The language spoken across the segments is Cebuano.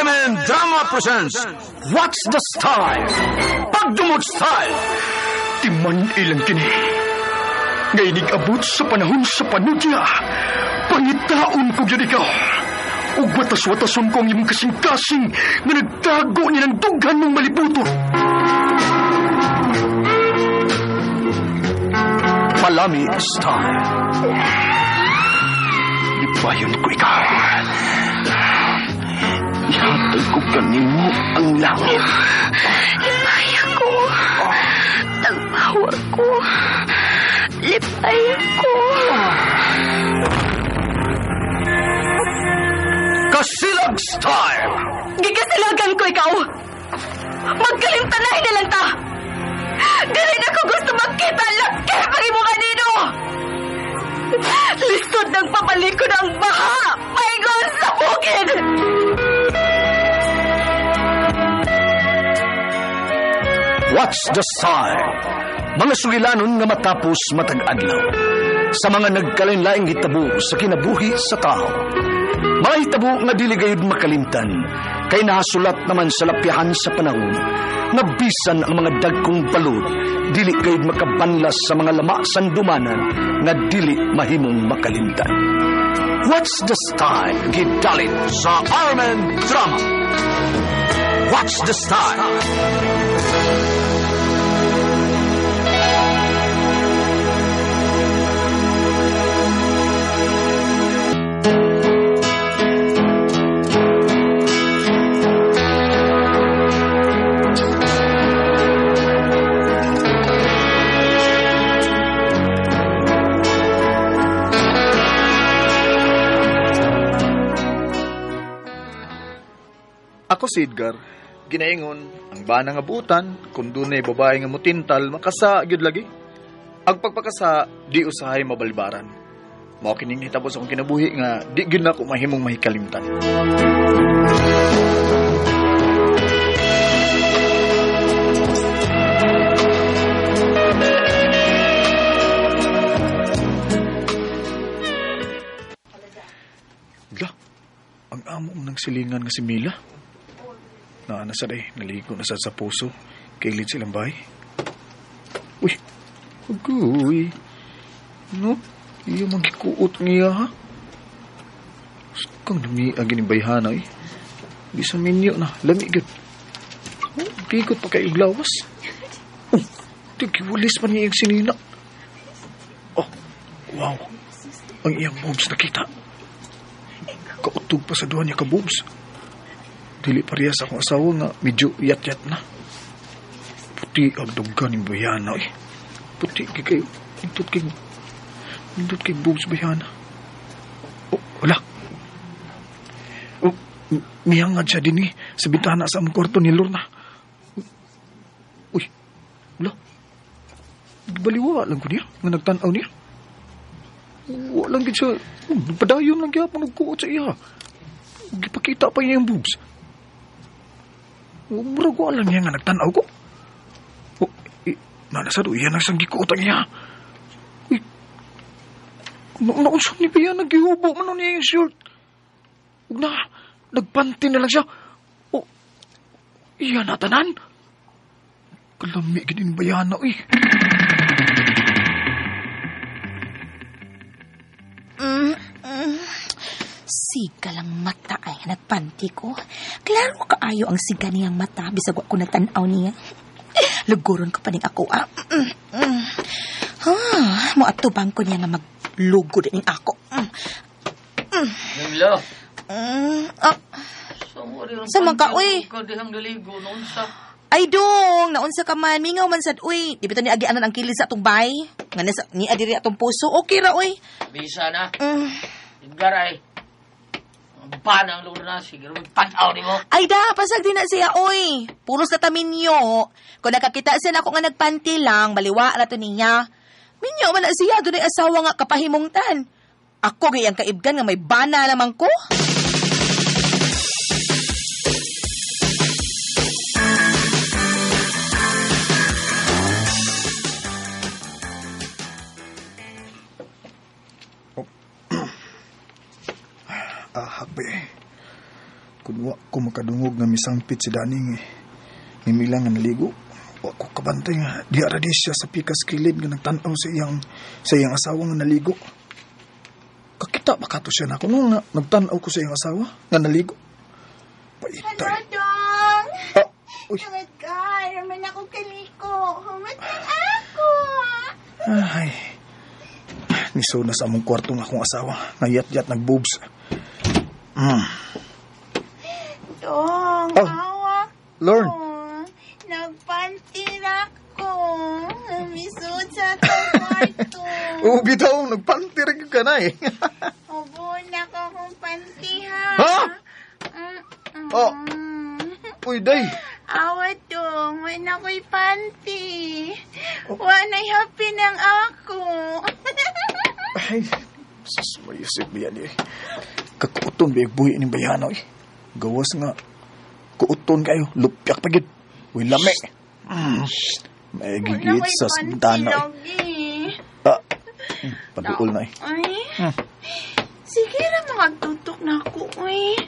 RMN Drama presents What's the Style? Pagdumot Style! Timan ilang kini. Nga abot sa panahon sa panudya. Pangitaon ko gyud ikaw. Ug watas-watason ko ang imong kasing-kasing nga nagtago ni ng dughan mong malibuton. Palami Style. Ipayon ko ikaw. Ihatag ko kanimo ang langit. Lipay ko. Tagpawa ko. Lipay ko. Kasilag Style! Gikasilagan ko ikaw. Magkalimtanay na lang ta. Dili na ko gusto magkita laki pag imo kanino. Lisod ng papalikod ang baha. Paingon sa bukid. What's the Style? Mga sugilanon nga matapos matag adlaw. Sa mga nagkalain-laing hitabo sa kinabuhi sa tao. Mga hitabo nga dili gayud makalimtan, kay nahasulat naman sa lapyahan sa panahon, nga bisan ang mga dagkong balod, dili gayud makabanlas sa mga lama sandumanan nga dili mahimong makalimtan. What's the Style? Gidalit sa RMN Drama. What's the Style? Ako si Edgar, ginaingon, ang bana nga buutan, kung dunay babae nga mutintal, makasa gyud lagi. Ang pagpakasa, di usahay mabalbaran. Mao kining nahitabo sa akong kinabuhi nga di gyud nako mahimong mahikalimtan. La, ang amo ng silingan nga si Mila. Naa na sad ay, naligo na sad sa puso. Kailid silang bahay. Uy, agoy. No, iyo magikuot niya ha. Kang nami ang ginibayhana eh. Bisan minyo na, lami gyud. Oh, bigot pa kay iglawas. Oh, tigiwalis man niya iyang sinina. Oh, wow. Ang iyang boobs nakita. Kautog pa sa duha niya ka boobs. Dili parehas akong asawa nga medyo yat-yat na. Puti ang dughan ni bayana eh. Puti kay kayo. Nindot kay boobs bayana. Oh, wala. Oh, miyangad siya din eh. Sa bintana sa among kwarto ni Lorna. Uy, wala. Baliwa lang ko niya. Nga nagtanaw niya. Wala lang gid siya. Oh, nagpadayon lang gyapon nagkuot sa iya. Gipakita pa niya yung boobs. Murag wala niya nga nagtanaw ko. Oh, nana sa do, iya na siyang gikuot ang iya. Uy, naunsa ni Bea, naghihubo man niya yung shirt. Ug na, nagpanty na lang siya. Oh, iya na tanan. Kalami gid ni Bayana, uy. Siga lang mata ay nagpanti ko. Klaro kaayo ang siga niyang mata bisag wa ko natanaw niya. Luguron ko pa ning ako ah. Moatubang ko niya nga maglugod ning ako. Mimlo. Sa man ka, uy. Ay dong, naunsa ka man, mingaw man sad uy. Di ba ni agianan ang kilid sa atong bay? Nga nasa ni adiri atong puso. Okay ra uy. Bisa na. Edgar ay. Panang Lorna, siguro panaw ni mo. Ay da, pasag din na siya, oy. Puros na ta minyo. Kung nakakita siya na ako nga nagpanty lang, baliwa na to niya. Minyo man na siya, doon ay asawa nga kapahimungtan. Ako gayang kaibgan nga may bana naman ko. Ahak ba eh. Kung wa ko ko makadungog nga misangpit si Daning eh. Mimila nga naligo. Wa ko kabantay nga diha ra di siya sa pikas kilid nga nagtan-aw sa iyang asawa nga naligo. Kakita ba kato siya nako no nga nagtan-aw ko sa iyang asawa nga naligo. Paitay. Hello, Dong! Ah, uy. Tungod ka, raman ako kaliko. Humat ng ako! Ay. Niso na sa among kwarto nga akong asawa. Ngayat-yat nagboobs. Dong, Oh. awak Lorne. ko. Nagpantirak ko. Namisod sa atong kwarto. Oo, bitaw, nagpantirik ka na eh. Ubo na ko akong panty, ha? Ha? Mm-mm. Oh. Uy, day. Awa dong, wala ko'y panty. Wala happy ng ako. Ay, sus, mayusip ba yan eh. Kakuuton ba yung buhi ng bayano eh. Gawas nga, kuuton kayo, lupyak pagid. Uy, lami. May Wala gigit ko'y sa panty santana eh. lagi. Ah, paduol na eh. Ay, sige ra makagtutok na ako, uy.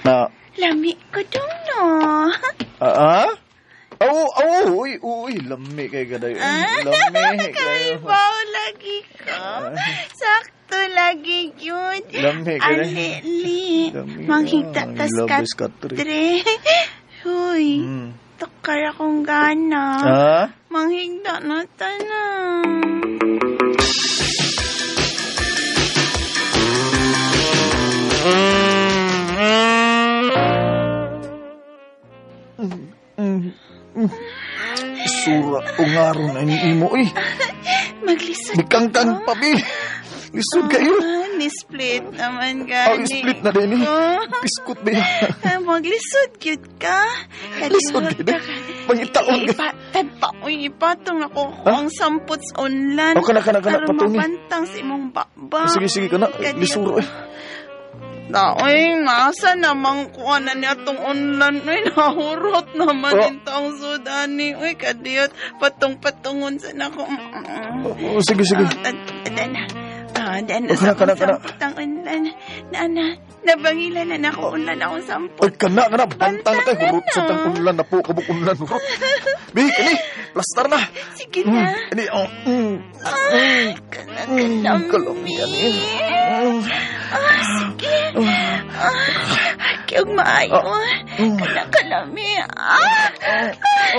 Na, Lami ko dong, no? ah? Oo, oo, uy, uy, lami kay kaday. Lami kayo. Kaibaw lagi ko. Sakto lagi yun. Lami ka rin. Ali, Lami, manghigta ah, tas love is katre. katre. Huy, tukar akong gana. Ah? Manghigda na tanan. Sura o ngaron na ni imo eh. Maglisod Bikangkang pa, bi. Lisod kayo. Ah, ni-split naman gani. Oh, split na din eh. Oh. Piskot ba yan? Ah, maglisod gyud ka. Lisod Kadiyot gyud eh. ka. Pangitaon ka. Uy, ipatong ako Ha? ang sampot sa online. Oh, kana, Aron patungi. mapantang sa imong baba. Sige, sige, kana. Kadiyot. Lisuro eh. Na, uy, nasa namang kuha na niya tong online. Uy, nahurot naman Oh. yung taong sudani. Uy, kadiyot. Patong-patungon sa nako. Oh, sige, sige. Dan na. Dan na. Oh, kana, kana, kana. Sampot ang online. Na, na. Nabangila na nako unlan akong sampot. Ay, kana, kana. Bantang na kayo. Hurot sa na. tang unlan na po. Kabuk unlan. Hurot. Bi, kani. Plastar na. Sige na. Kani, oh. Kana, Kalami, kalami. ani. Ah, sige. Ah, kiyog maayo. Kana, kalami. Ah,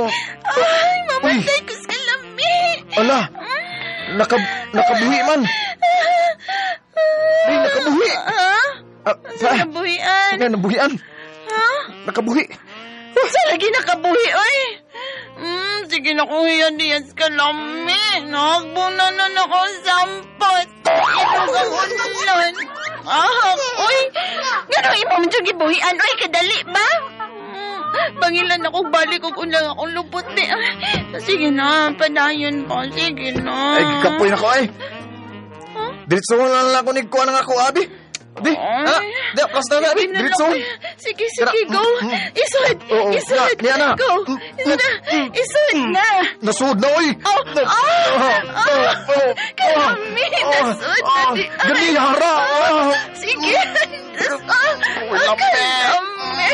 Oh. ay, mamatay ko sa kalami. Ala. Nakabuhi man. Bi, nakabuhi. Ha? Ah, Sa nabuhian? Nga, nabuhian. Ha? Nakabuhi. Sa lagi nakabuhi, oy! Sige na ko yan diyan sa kalami. Nagbunan na na ako sampot. Ito ang ulan. Ah, oy! Ganun imo man diyang gibuhian, oy, kadali ba? Bangilan ako, balik og ulang akong lupot di. Sige na, padayon pa. Sige na. Ay, kapoy na ko, ay. Diretso na lang ako ni kuha ng ako, abi. Di, ah, di, plastar na, abi. Sige na Diretso. lang. Sige, sige, go. Isod, Oo, isod. na, niya na. Go. Isod na. Isod na. Nasud na, oy. Oh, oh, oh, Kalami, nasud na di. Gani, hara. Ah. Sige. Ah, Uy, lami. kalami.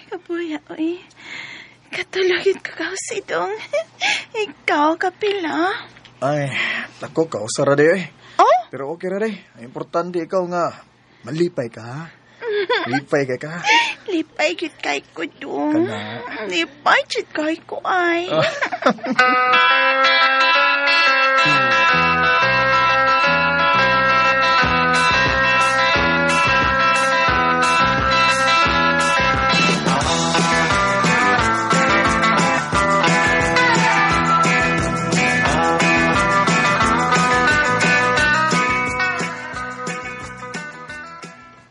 Kabuya, oy. Katulogit ko kausi dong. Ikaw, kapila. Ay, ako, kausara di, eh. Oh? Pero okay ra di. Ang importante ikaw nga, malipay ka, ha? Lipay ka. Lipay gyud kay ko dong. Kana. Lipay gyud kay ko ay.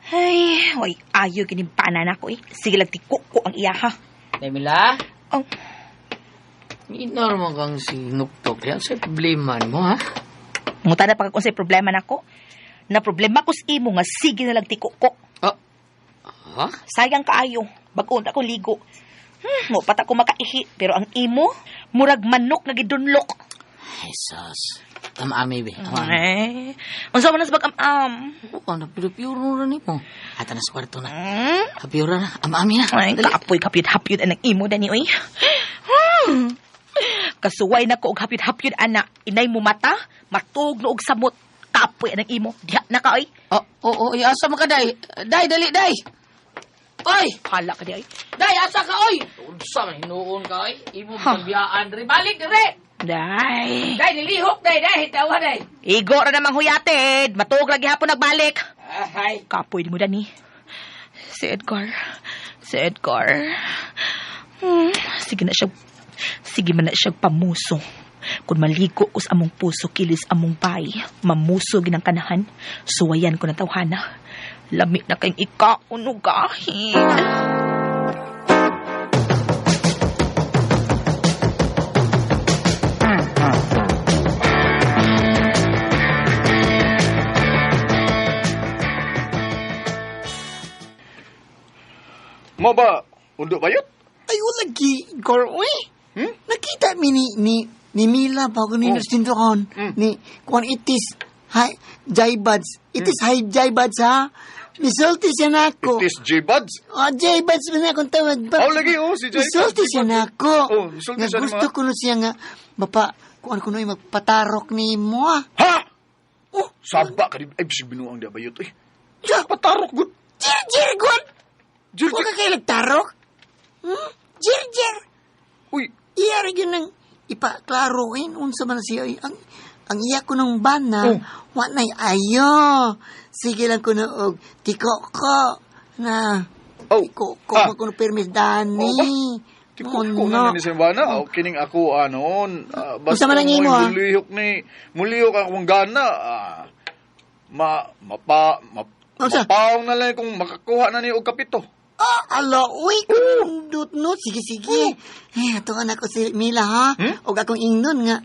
Ay, way, ayo gining pana na ko eh. Sige lang tiko ko ang iya ha. Nemila? Oh. Ignore mo kang sinuktok. Yan sa problema mo, ha? Mangutan na pa kung sa'y problema nako. Na problema ko sa imo nga sige na lang tiko ko. Oh. Ha? Sayang kaayo. Bag-on ako ligo. Mo pata ko makaihi. Pero ang imo, murag manok na gidunlok. Jesus. Tama-ami, be. Tama-ami. Eh, unsa man na sa pag-am-am? Oo, napiro-puro na ni mo. Ata na sa kwarto na. Hapiyura na. Ama-ami na. Ay, kaapoy, kapyud-hapyud anang imo, dani, oy. Kasuway na ko og hapyud-hapyud, ana. Inay mo mata, matug na og samot. Kaapoy anang imo. Diha na ka, oy. Oh, oo, oh, asa man ka, day. Day, dali, day. Oy! Hala ka di, oy. Day, asa ka, oy! Unsa man hinuon ka, oy? Imo biyaan diri. Balik diri! Day. Day, nilihok, day, day. Tawa, day. Igo ra namang huyatid. Matuog lagi hapon nagbalik. Ay. Kapoy di mo, dani. Si Edgar. Si Edgar. Sige na siya. Sige man na siya pamuso. Kung maligo ko sa among puso, kilis among bay. Mamuso ginang kanahan. Suwayan ko na tawhana. Lami na kayong ikaunugahin. Mo ba, undo bayot? Ay, wala gi, Edgar, uy. Nakita mi ni Mila bago ni Nurse Tindoon. Ni, kuan itis, hi, Jaybuds. Itis, hi, Jaybuds, ha? Misulti siya na ako. Itis J-Buds? Oh, Jaybuds man akong tawag. Oh, lagi, oh, si Jaybuds. Misulti siya na ako. Oh, misulti siya Nga gusto ko no siya nga, mapa, kuan ko no, magpatarok ni mo, ah. Ha? Oh, saba ka di. Ay, bisig binuang di abayot, eh. Patarok, good. Jir, jir, good. Jir, Huwag ka kayo nagtarok? Jir, jir. Uy. Iya rin yun ang ipaklaroin. Unsa man siya. Ang iya ko ng bana, wa na'y ayo. Sige lang ko na og tiko ko na. Oh. Tiko ko ah. Ko permis dani. Oh, tiko ko na ni sa bana. O kining ako anon. Unsa man ang imo, ah? Mulihok ni mulihok akong gana. Mapaong na lang kung makakuha na ni og kapito. Ah, ala, uy, kundot no. Sige, sige. Eh, ato anak ko si Mila, ha? Og akong ingnon nga,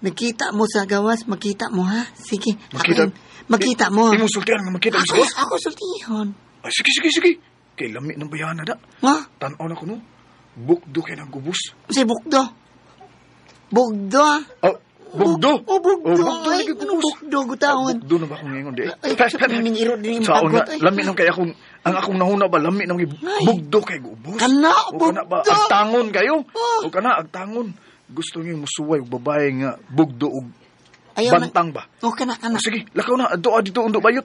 nakita mo sa gawas, makita mo, ha? Sige. Makita? Makita mo. Imong sultihan nga makita mo sa gawas? Ako sultihon. Ay, sige, sige, sige. Kay lami ng bayana da. Ha? Tanaw na ko, no? Bukdo kay ng gubos. Si bukdo. Bukdo, ha? Oh, bugdo. Oh, bugdo. Oh, bugdo. Ay, ano bugdo, gutawon. Bugdo na ba akong ngayon, di? Ay, iro din yung pagot, ay. Lami nang kaya akong, ang akong nahuna ba, lami nang bugdo kay gubos. Kana, bugdo. Kana ba, agtangon kayo. O kana, agtangon. Gusto niyo musuway og babae nga bugdo og bantang ba? O kana, kana. O, sige, lakaw na, doa dito, undo bayot.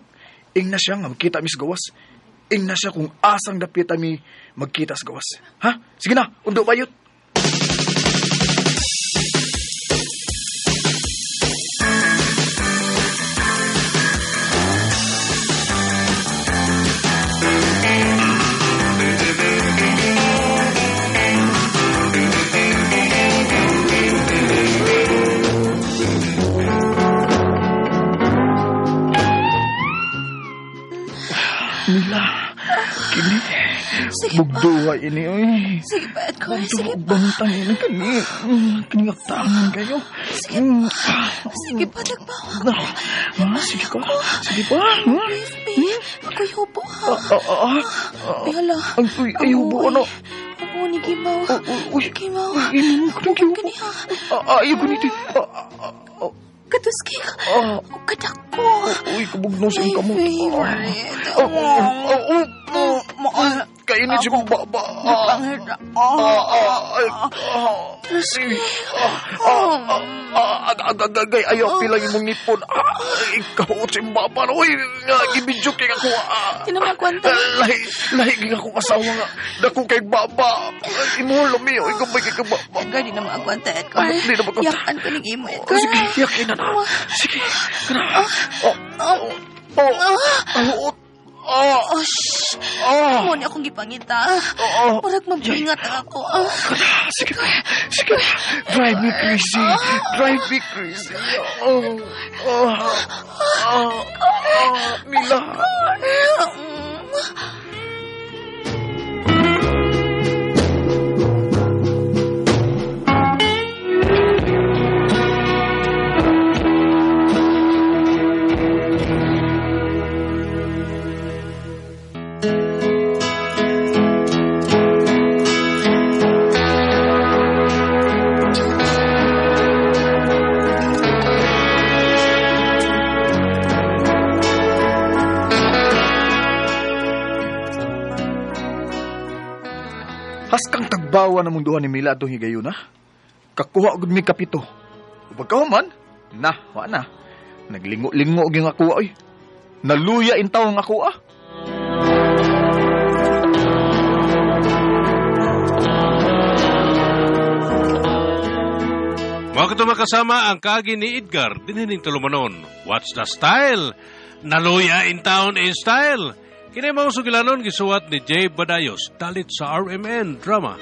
Ing na siya nga, magkita mi sa gawas. Ing na siya kung asang dapita mi magkita sa gawas. Ha? Sige na, undo bayot. Mila, kini. Bugduwa ini, oy. Sige pa, Edgar. Sige pa. Bantang ini, kini. Kini agtangan kayo. Sige pa. Sige pa, nagbawa ko. Sige pa. Sige pa. Please, babe. Ako'y hubo, ha? Ay, hala. Ay, ay, hubo, ano? Hubo ni Gimaw. Uy, Gimaw. Uy, Hubo kini, ha? Ayaw ko nito. Katuski. Kadako. Uy, kabugno sa iyong kamot. My favorite. Kainit si mong baba. Nagpanghira. Agay, ayaw pila yung mong nipon. Ikaw, si baba. Uy, gibidyo kay ako. Tinamakwanta. Lahi, kay akong asawa nga. Dako kay baba. Imo, lumi. Uy, gabay kay baba. Edgar, di na maagwanta, Edgar. Di na maagwanta. Yakan ko ng imo, Edgar. Sige, yakin na na. Sige, kana. Oh, oh, oh, oh. Oh, shh. Mo ni akong gipangita. Murag mabingat ako. Sige, sige. Drive me crazy. Drive me crazy. Oh, oh, oh, oh, Mila. Nagbawa na mong duha ni Mila atong higayuna. Kakuha gud mi kapito. Ug pagkahuman, na, wa na. Naglingo-lingo gyud ang ako oy. Naluya in tawo ang ako ah. Mga katong kasama ang kagi ni Edgar, dinhining tulumanon. What's the style? Naluya in town in style. Kini mga sugilanon gisuwat ni Jay Badayos, dalit sa RMN Drama.